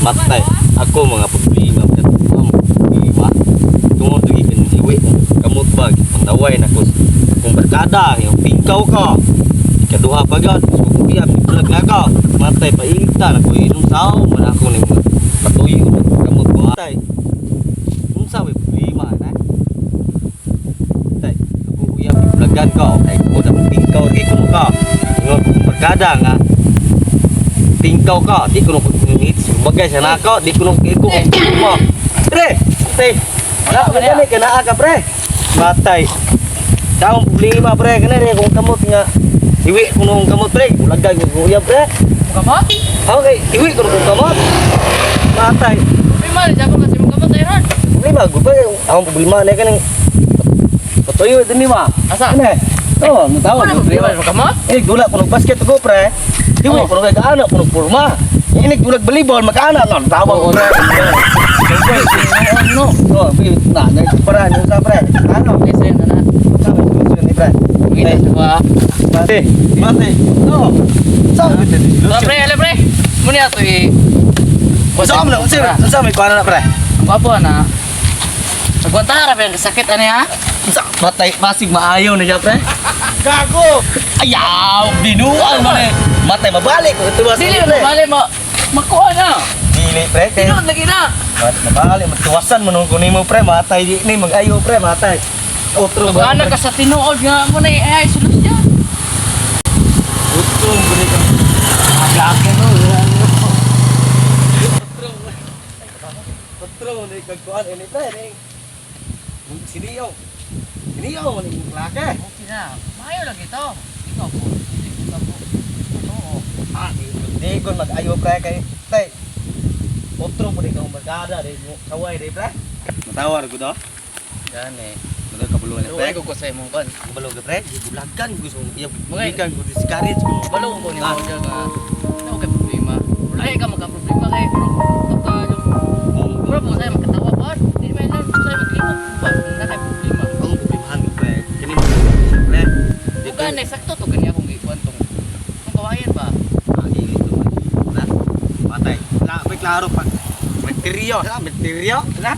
Matay. Ako mga problema. Ako mga problema. Tungod lagi kan iwi. Kamot bag. Pangdaway na ko. Kung barkada, yung pingkaw ka. Ikaduha pa gad. So kung iya, vlog na ka. Matay, paita na ko. Inom sao. Man ako ning patuyo. Kamot ko. Matay. Unsa may problema na? Tay, ako uyab vlogan ka. Ay, ko na pingkaw lagi ko ka. Ingon kung barkada nga tingkaw ka, di ko nung ngits, bagay sa nako, di ko nung iko mo. Pre, pre. Wala ba gani ka naa ka pre? Matay. Daong problema pre, kani re kung kamot nga iwi ko nung kamot pre, ulagay ko uyab pre. Kamot? Okay, iwi ko nung kamot. Matay. Problema, di ako kasi mong kamot ay ron. Problema gud ba ang problema na kaning patuyo din ni ma. Asa? Kani. Oh, mutawa Wala problema sa kamot? Eh, gula ko ng basket ko, pre. Di mo, Oh. kuno kay kaana, kuno purma. Inig gulag volleyball, magkaana no, tawa ko, pre. Ano? Oh, bi na, nagpara niyo sa pre. Ano? Okay, sa'yo na na. Sa ni pre. Ngita sa ba? Mate, mate. No. Sa Tara, pre, ale, pre. Muna ato eh. Unsa man unsa unsa may kuana na pre? Ang gwapo na. Nagwantara pa yung sakit ani ha? Unsa matay masig maayo na siya pre. Gago. Ayaw, binuang man eh. Matay mabalik ko ito ba Dili mo mali mo. Makuha na. Dili pre. Tinuod lagi na. Mat mabali, matuwasan mo nung kunin mo pre, matay di ni mag-ayo pre, matay. Otro ba? Pag-ana ka sa tinuod nga mo na ay solusyon. Otro mo ni ka. Agake no. Otro. Otro mo ni kagkuan ini pre ni. Siniyo. Siniyo mo ni klake. Okay na. Maayo lagi to. Ikaw po. Ikaw po. Oo. Ah, di ko mag-ayo pre kay tay. Otro mo ni kang barkada di mo kaway di pre. Matawar ko do. Gani. Madaw kabuluhan ni pre. Pero ko sa imong kan. Kabalo ka pre, gibulagan gusto mo. Iya, Mga- gikan ko discourage ko. Balo ko ni Ah. mo dyan nga. Ano kay problema? Ay ka magka problema kay pero tuka yung bro mo sa'yo magkatawa ba? Di may lang sa'yo maglibog ba? Kung na kay problema. Ang problemahan ko pre. Kini mo pre. Kung gani sakto to gani akong gikuan tong tong kawayan ba? Ah, dili to. Na. Patay. La, may klaro pa. Martiryo, sa martiryo, na.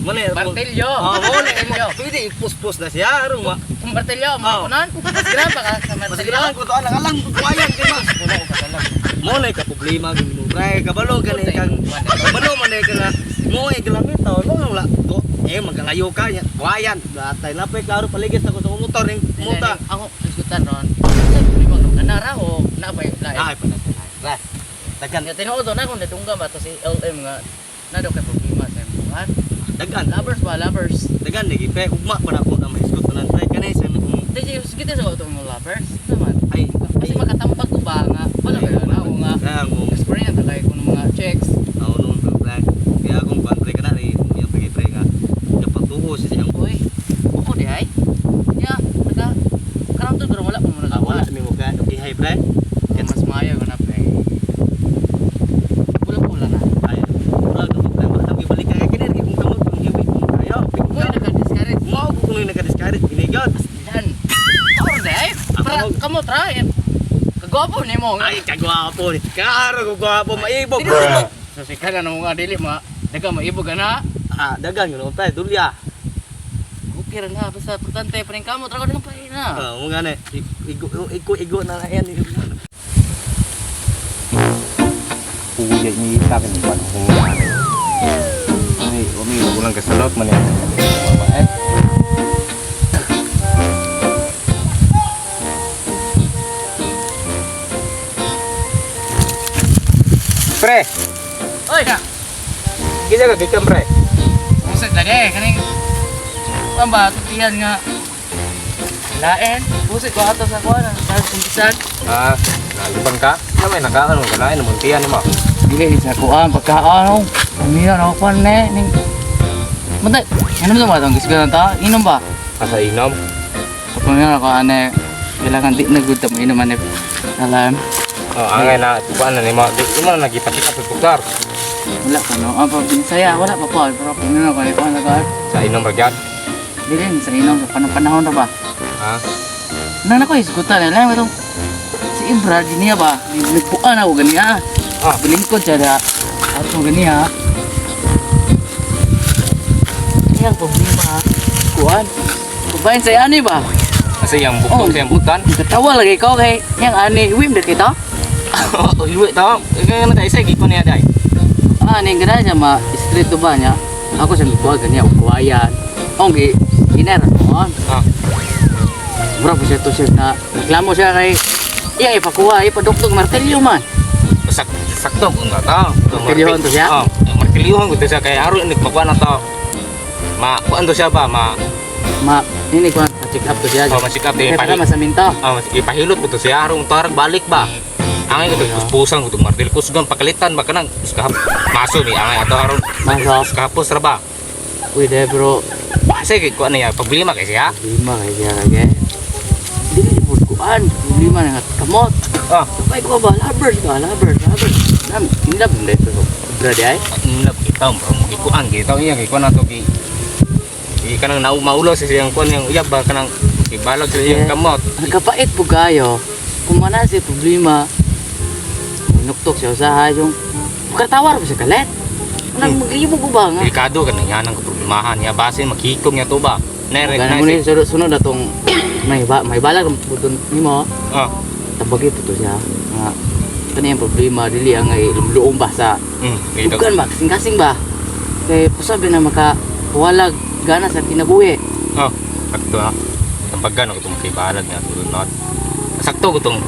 Mali. Martilyo. Oh, mo ni Martilyo. Pwede ipuspos na siya aron ma. Kung martilyo, Oh. mga kunan. Mas graba ka sa Mas martilyo. ganahan ko to alang alang kawayan kay mas. Wala ko kasalam. Mo na ka problema gid mo pre. Kabalo ka ni kang kabalo man ni ka nga. Mo ay galamit to. Mo wala. Do, eh magkalayo ka nya. Kawayan. Atay na pre klaro paligis na ko sa motor ning muta. Ako, isgutan ron. Sa problema no, kanara o na ba yung lain? Ay pa na. Pre. Dagan Nga tinuod na kung nadungga ba to si LM nga na daw kay problema sa imong buhat. Dagan. Lovers ba, lovers? Dagan lagi pre ugma pa na ako na maisgot tanan pre kani sa Di kita sa itong mga lovers naman. ay Kasi makatambag ko ba nga, wala ba na ako nga. Kaya mo Experience na kayo ko ng mga checks. ako nung pre kaya akong kuan pre kana ri yung pre pre nga napatuo siya siyang Uy, ako di ay. Ya, naga karon to pero wala pa mo nagawa. wala mi mo ka okay pre. Mas maayo ko na pre. Wala ko wala na. Ay wala ka pre wala kami balik kay kini ri kung kamot kung hiwi kung ayo. Mo naka-discourage. Mo ko kung naka-discourage ginigod. Dan. Karon di ay. Para kamo try. Kagwapo nimo nga. Ay kagwapo ni. Kaaro ko gwapo maibog. So si kana na mga dili mga daga maibog na. Ah, dagan ko pre dulya. Okay ra na basta importante pa rin kamo tra ko ng pahina. Ah, mo nga na igo igo igo na lang yan. Puya ni sa akin ba kung ay umi walang kasalot man yan. Eh. Pre, Oy, gina ka gikan pre. Usad lagi kaning kuan ba tutian nga lain. Usad ko ato sa kuan sa kumpisan. Ah, nalibang ka? Na may nakaano ka lain muntian mo. Dili sa kuan pagkaon. Umira na kuan ne ning Mantay, ano ba itong gisgalan ta? Inom ba? Asa inom? Pag ko ane, kailangan di na good mo inom ane. Alam, Oh, angay na kuan na nimo. Di mo na nagipatika sa doktor. wala pa no. Ang pabinsaya, wala pa po. Pero pag ko ane kuan na Sa inom ra gyud. Dili sa inom sa panahon na ba? Ha? Nang nako isgutan eh. Alam itong si Ibra, di niya ba? Nagpuan ako ganiya. Ah. Bilingkod siya da. Ato gani ha. Yang problema. Kuan. Kubain sa ani ba? Asa yang buktok Oh. sa yang butan? Katawa lagi ko kay yang ani wim de kita. Oh, iwi ta. Kaya na tayo sa gikon niya dai. Ah, ning gana siya ma street to ba niya. Ako siya mikuha gani ako kuwayan. Ong gi iner noon. Ah. Mura po siya to siya na reklamo siya kay iya ipakuha ipadukdog martilyo man. Sak sakto kung ta. Martilyohan to siya? Oh, martilyohan ko to siya kay aron nagpakuha na to. Ma, kuan to siya ba? Ma, Ma ini kuan check up to siya. oh, ma-check up din. Kaya para masaminto. Oh, ipahilot ko to siya arong tarag balik ba. Angay ko to puspusan ko to martil kusgan pakalitan ba kanang uskahap maso ni angay ato aron Maso. uskahapos ra ba. Uy, de bro. Sige, kuan niya problema kay siya. Problema kay siya kay. Dili po kuan, problema na nga kamot. Ah, Sabay ko ba lovers ba lovers lovers. Nam inlab na ito. Brad ay. nilap kita bro, gikuan kita iya kay kuan ato gi gi kanang nau maulo sa siyang kuan yang uyab ba kanang ibalag sa iyang Yeah. kamot. Ang kapait po kayo, kung mana siya problema, nuktok siya usahay yung katawar mo siya kalit. Nang maglibo ko ba nga? Delikado kanang yan ang problemahan niya base maghikom niya to ba. Nere Ganun mo ni sunod, sunod na tong may ba may balag ang buton nimo. Ah, Tabagi to siya. Nga kani ang problema dili ang ay lumluong ba sa dito. dugan ba kasing-kasing ba. Kay usabi na maka walag gana sa kinabuhi. Oh, sakto ha. Tambagan ako itong makibalag niya tulad not. Sakto ko itong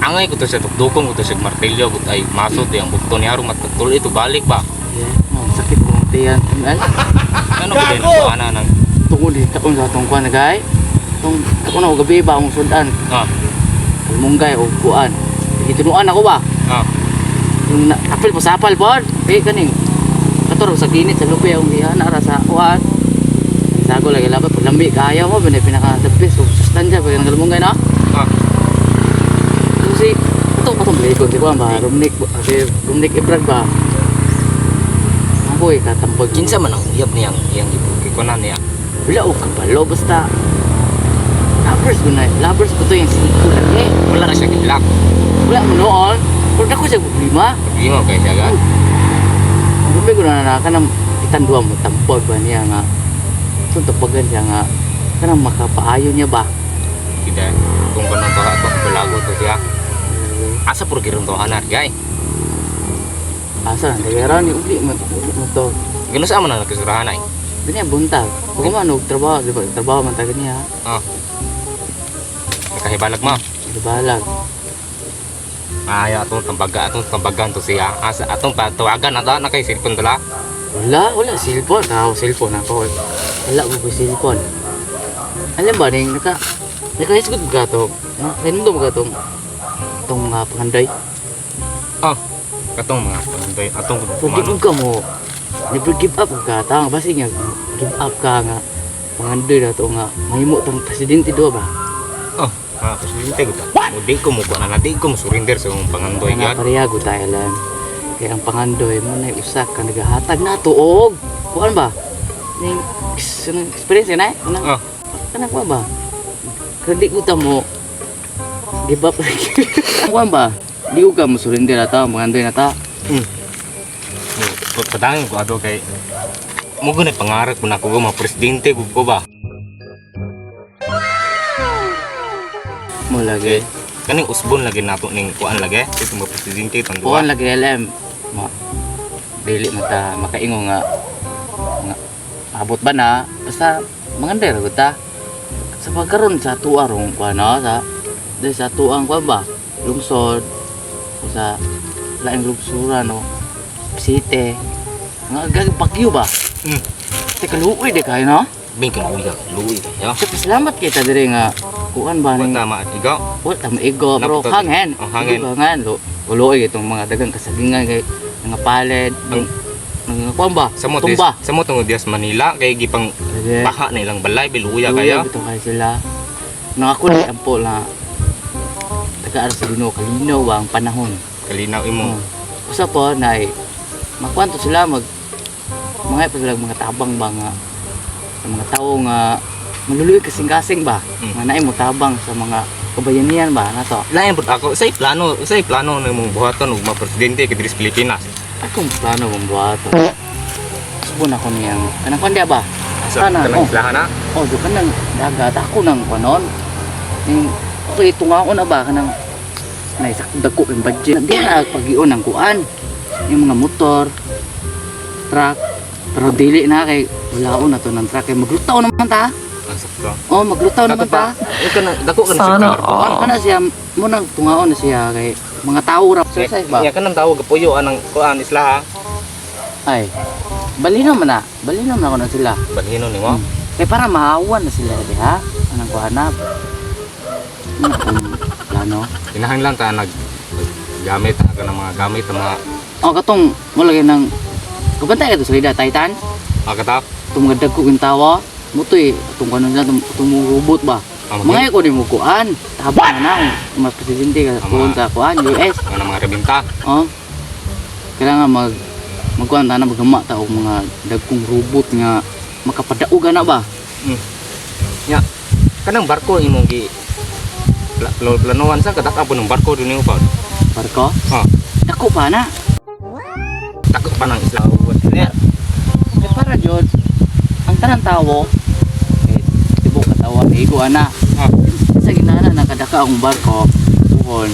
angay ko to sa tukdukong ko to sa martilyo ko ay maso to yung bukto niya aron matutuloy ito balik ba. Yeah, oh, sakit ko ang tiyan. ML. Ano ko din ko ana nang Tungod di taon sa atong kuan gay. Tong ako na og gabi ba akong sudan. ah Munggay o kuan. Gitunuan ako ba? ah Yung na, apil po sapal po. Eh kaning kator sa ginit sa lupi ang gihana ra sa kuan. Sago lagi labat pag lambi kaya mo binay pinaka the best og sustansya pag nang munggay na. ah So si ato pa tong likod si kuan ba Romnick ba si Romnick Ibrag ba. Ako eh katambag. Kinsa man ang uyab niyang iyang gikunan niya. Wala og kabalo basta lovers ko na lovers ko to yung siko lagi. Wala ra siya giblak. Wala mo noon. Pero dako siya problema. Problema kay siya gan. Rubi ko na na kanang itanduwa mo tampog ba niya nga itong tapagan siya nga kanang makapaayo niya ba. Tidak kung kanang to ato balago to siya. Asa puro giron to anar gay. Asa nang tagara ni uli mo to. Gano sa man ang nakisurahan ay. Dini ang buntag pag man og trabaho di ba trabaho man taga niya. Ah. Nakahibalag ma. Balag. Ay, atong tambaga, atong tambagan to siya. Asa atong patawagan ato na kay cellphone dala. Wala wala cellphone tao cellphone ako wala ko ko cellphone. Alam ba ning naka nakahisgot ba to nakahinumdum ba tong tong mga pangandoy? Ah, katong mga pangandoy atong Kung give up ka mo, never give up ka. Tama ba nga give up ka nga pangandoy na to nga mahimo tong presidente do ba? Oh, mga presidente ko. Mo di ko mo kuan na di ko mo surrender sa imong pangandoy Nga gyud. pareha gud tayo lang. Kaya ang pangandoy mo na usa ka nagahatag na to og kuan ba? Ning experience na eh. Kanang Ah, kanang kuan ba? Kung di ko ta mo give up. Kuan ba? Di ko ka mo surrender na ta, pangandoy na ta. Padangin ko ato kay mo gud pangarap ko na ko mga presidente ko ko ba. Mo lagi. Kaning usbon lagi nato ning kuan lagi ito mga presidente itong duha. Kuan lagi LM. Ma dili man ta makaingo nga nga abot ba na basta manganday ra gud ta sa pagkaron sa tuwa rong kuan no sa dahil sa tuang kuan ba lungsod o sa laing lungsura no city nga gag bagyo ba. Teka luoy di kayo no. Bing ka luwi ka, luwi ka. Ya. Sa pasalamat kita diri nga kuan ba Kuan ning tama ikaw. wala ta maigo bro Naputol. hangin. Oh, hangin. Igo, hangin lo uloy itong mga dagang kasagingan kay mga paled mga kuan ba Sa mo dis, tumba. sa mo tungod dias Manila kay gipang Sige. baha na ilang balay biluya Luya kaya. bitaw kayo sila. Nakakulit ang po na taga sa Ginoo kalinaw ba ang panahon. Kalinaw imo. Oh. Usa po na makwanto sila mag mga pa sila mga tabang ba nga sa mga tao nga maluluoy kasing-kasing ba nga naay mo tabang sa mga kabayanihan ba nato. Lain pud ako, say plano na imong buhaton ug ma-presidente ka diri sa Pilipinas. Akong plano mong buhaton. Subon ako niyang kanang kuan ba? Sa Kana, kanang oh. islahan na. Oh, do kanang dagat ako nang kuanon. Ning okay tungaon na ba kanang nay sakto dagko yung budget. Di na pagion ang kuan. Yung mga motor, truck, pero dili na kay walaon na to ng truck kay maglutaw naman ta. Ang sakto. Oh, maglutaw naman ta. Ikaw na dako ka na Sana sa all. Kana siya mo nang tungaon na siya kay mga tao ra exercise ba? Iya kanang tawag kapuyo anang kuan isla ha. Ay. Balino man na. Balino man ako na sila. Balhino nimo. Kay para maawan na sila diha. Anang kuhanap. Ano akong plano? Kinahanglan ta nag gamit ka ng mga gamit ng mga Oh, katong mo lagi nang kabantay ka to sa lida, Titan. kata. Itong mga dagko yung tawa. Mutoy, itong kanon sila, itong mga robot ba? Ang Mga ko ni mo kuan. Tabang na na kung mas presidente ka Tama. kuan sa kuan US. mga rebinta. Oh. Kailangan magkuan ta na maghama ta og mga dagkong robot nga makapadaogan na ba? Nya kanang barko imong gi planuan sa kadak po ng barko dun nimo pa. Barko? Ah, Dako pa na. dako pa ng isla. Nya Kaya para jud ang tanan tawo eh, tibok katawa igo ana. ah, Sa ginana nakadaka ang barko buhon.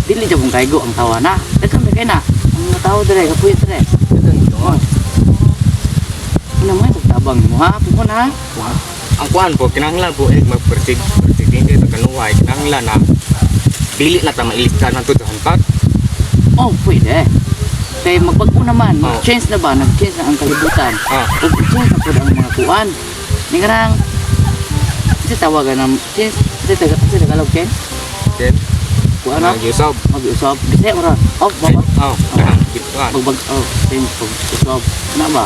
Dili jud kung kaigo ang tawa na. Daghan ba kay na? Ang mga tao dire kapuyo dire. Oh. Ano mo tabang mo ha? Puhon ha? Ang kuan po kinahanglan po eh magpresid presidente sa kanuhay kinahanglan na dili na ta mailista ng tuduhan pa. Oh, pwede. Kay magbag-o naman, Oh. mag-change na ba? Nag-change na ang kalibutan. Ah, Ug change na pud ang mga kuan. Ningarang kasi tawagan ng change, kasi taga kasi Tagalog change. then Kuan na, Yusuf. mag-usab. Bisaya mo ron. Oh, baba. Oh, kanang kuan. Magbag oh, change pag usab. Na ba?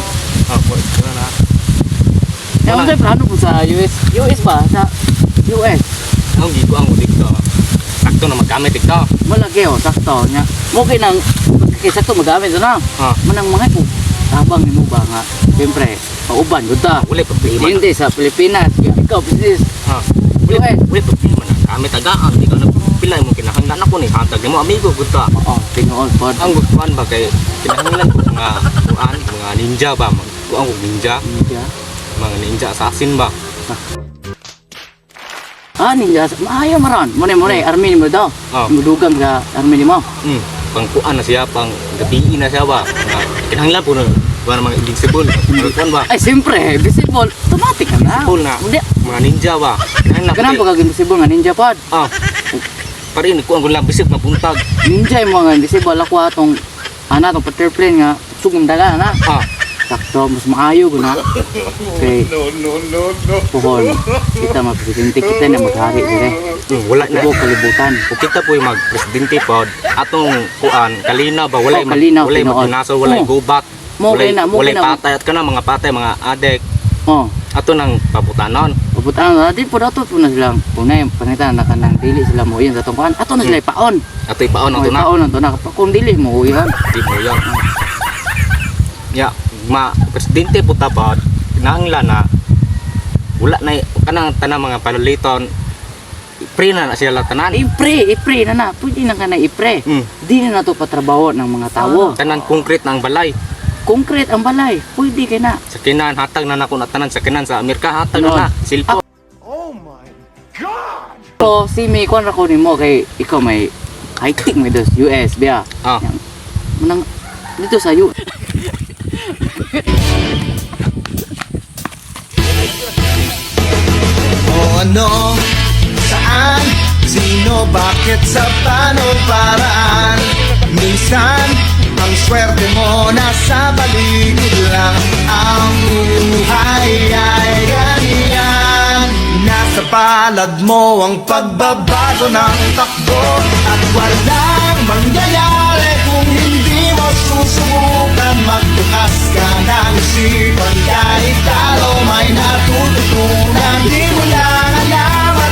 Oh, kuan na. Kaya Wala. unsay plano po sa US? US ba? Sa US. Ang gikuan ko dito. Sakto na maggamit dito. Malagi oh, sakto nya. Mo kay nang kay sakto magamit na. Ah, Manang mga ko tabang nimo ba nga. Siyempre, pauban gud ta. wala problema. Hindi sa Pilipinas, ikaw business. Ah, wala US. wala problema na. Gamit tagaan, di ka na pila imong kinahanglan ako ni hatag nimo amigo gud ta. Oo, tinuod pod. Ang kuan ba kay kinahanglan ko mga kuan, mga ninja ba, kuan ko ninja, Ninja. mga ninja assassin ba. Ah, ninja. Maayo maron. Muna muna army nimo daw. Oh. Mudugang sa army nimo. Pang kuan na siya, pang gabii na siya ba. Mga kinahanglan po na kuan mga invincible, mga kuan ba. Ay, siyempre, visible. Automatic ka na. Visible na. Hindi. Mga ninja ba. Kinahanglan Ganang pagka invisible nga ninja pod. Ah. Pare kuan ko lang bisig mabuntag. Ninja yung mga invisible ako atong ana tong butterfly nga sugong daga na. Ah, Sakto, mas maayo guna. Okay. No, no, no, no. Puhon. Kita mga presidente kita na maghari dire. Wala na. Tibuok kalibutan. Kung kita po yung mag-presidente po, atong kuan, kalina ba, walay, Oh, kalinaw, walay tinuod. magpinaso, walay Oh. gubat, Mo walay, kay na, mo walay kay na. patay, at kana mga patay, mga adek, Oh. ato nang pabutanon. Pabutan na di po dato po na silang punay pangitan na kanang dili sila mo iyon sa atong kuan. Ato na sila ipaon. Ato ipaon Oh, ato na. ipaon ato na kung dili mo uyon. Di mo yan. Ya, ma presidente po tapod, kinahanglan na wala na kanang tanang mga paluliton, pre na na sila tanan. Ipre, ipre na na. Pwede na ka na ipre. Di na nato patrabaho ng mga tawo. Tanan concrete na ang balay. Concrete ang balay. Pwede kay na. Sa kinan hatag na nako na tanan sa kinan sa Amerika hatag Ano? na na silpo. Oh my God! So, si may kuan ra ko nimo kay ikaw may high-tech may dos US biya. Ah. Yang manang dito sa US. O ano, saan, sino, bakit, sa paano, paraan. Minsan, ang swerte mo nasa paligid lang. Ang buhay ay ganyan. Nasa palad mo ang pagbabago ng takbo. At walang mangyayari kung hindi mo susubukan. Magbukas ka ng isipan kahit talo may natututunan. Di mo lang alam.